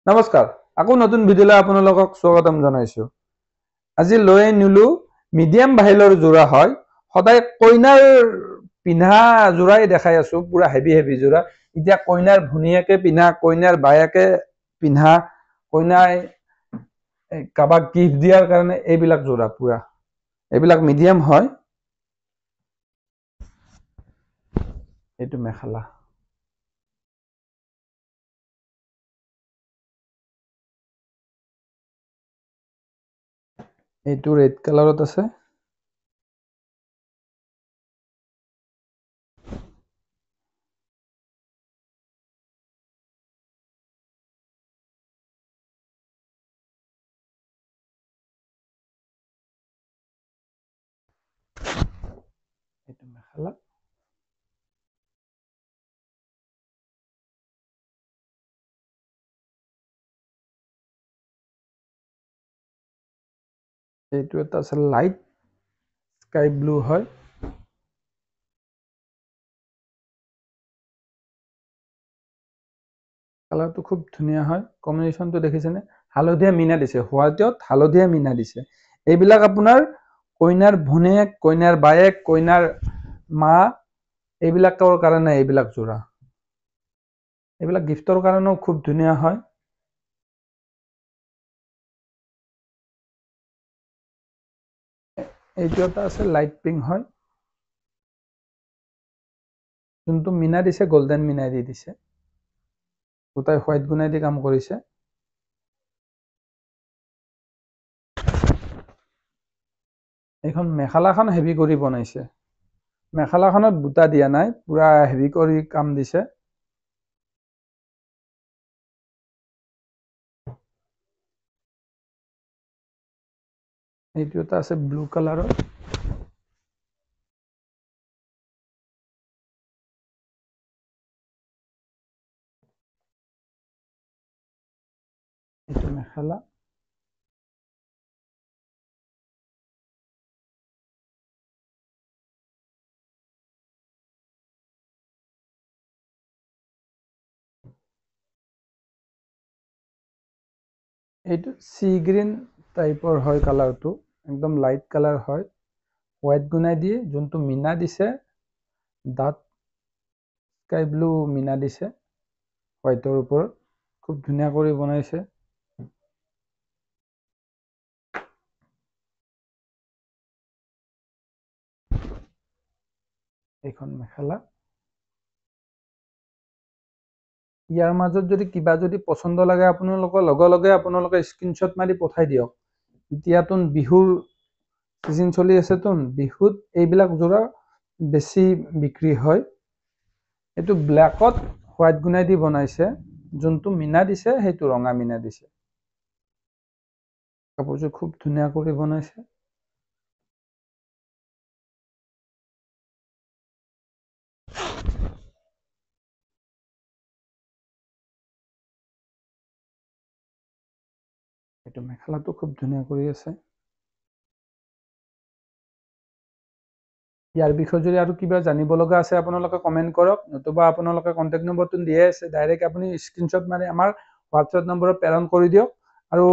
নমস্কাৰ, আকৌ নতুন ভিডিঅ'লৈ আপোনালোকক স্বাগতম জনাইছো। আজি লৈ আনিলো মিডিয়াম ভাইলৰ যোৰা হয়। সদায় কইনাৰ পিন্ধা যোৰাই দেখাই আছো, পুৰা হেভি হেভি যোৰা। এতিয়া কইনাৰ ভনীয়েকে পিন্ধা, কইনাৰ বায়েকে পিন্ধা, কইনাই কাৰোবাক গিফ্ট দিয়াৰ কাৰণে এইবিলাক যোৰা পুৰা এইবিলাক মিডিয়াম হয়। এইটো মেখেলা, এইটো ৰেড কালাৰত আছে। এইটো মেখেলা, এইটো এটা আছে লাইট স্কাই ব্লু হয়। কালাৰটো খুব ধুনীয়া হয়। কম্বিনেশ্যনটো দেখিছেনে? হালধীয়া মীনা দিছে, হোৱাইটত হালধীয়া মীনা দিছে। এইবিলাক আপোনাৰ কইনাৰ ভনীয়েক, কইনাৰ বায়েক, কইনাৰ মা, এইবিলাকৰ কাৰণে এইবিলাক যোৰা। এইবিলাক গিফ্টৰ কাৰণেও খুব ধুনীয়া হয়। এইটো এটা আছে লাইট পিংক হয়। যোনটো মীনা দিছে গল্ডেন মীনা দি দিছে, গোটাই হোৱাইট গুণাই দি কাম কৰিছে। এইখন মেখেলাখন হেভি কৰি বনাইছে, মেখেলাখনত বুটা দিয়া নাই, পুৰা হেভি কৰি কাম দিছে। এইটো এটা আছে ব্লু কালাৰৰ। এইটো মেখেলা, এইটো চি গ্ৰীণ টাইপৰ হয় কালাৰটো, একদম লাইট কালাৰ হয়। হোৱাইট গুণাই দিয়ে যোনটো মীনা দিছে, ডাৰ্ক স্কাই ব্লু মীনা দিছে হোৱাইটৰ ওপৰত, খুব ধুনীয়া কৰি বনাইছে। এইখন মেখেলা। ইয়াৰ মাজত যদি কিবা যদি পচন্দ লাগে আপোনালোকৰ, লগে লগে আপোনালোকে স্ক্ৰীনশ্বট মাৰি পঠাই দিয়ক। এতিয়াতোন বিহুৰ চিজন চলি আছে, তোন বিহুত এইবিলাক যোৰা বেছি বিক্ৰী হয়। এইটো ব্লেকত হোৱাইট গুণাই দি বনাইছে, যোনটো মীনা দিছে সেইটো ৰঙা মীনা দিছে। কাপোৰযোৰ খুব ধুনীয়া কৰি বনাইছে। এইটো মেখেলাটো খুব ধুনীয়া কৰি আছে। ইয়াৰ বিষয়ে যদি আৰু কিবা জানিব লগা আছে আপোনালোকে কমেণ্ট কৰক, নতুবা আপোনালোকে কণ্টেক্ট নম্বৰটো দিয়াই আছে, ডাইৰেক্ট আপুনি স্ক্ৰীনশ্বট মাৰি আমাৰ হোৱাটছএপ নম্বৰত প্ৰেৰণ কৰি দিয়ক। আৰু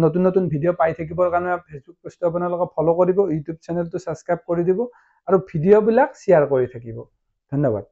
নতুন নতুন ভিডিঅ' পাই থাকিবৰ কাৰণে ফেচবুক পেজটো আপোনালোকে ফ'ল' কৰিব, ইউটিউব চেনেলটো ছাবস্ক্ৰাইব কৰি দিব আৰু ভিডিঅ'বিলাক শ্বেয়াৰ কৰি থাকিব। ধন্যবাদ।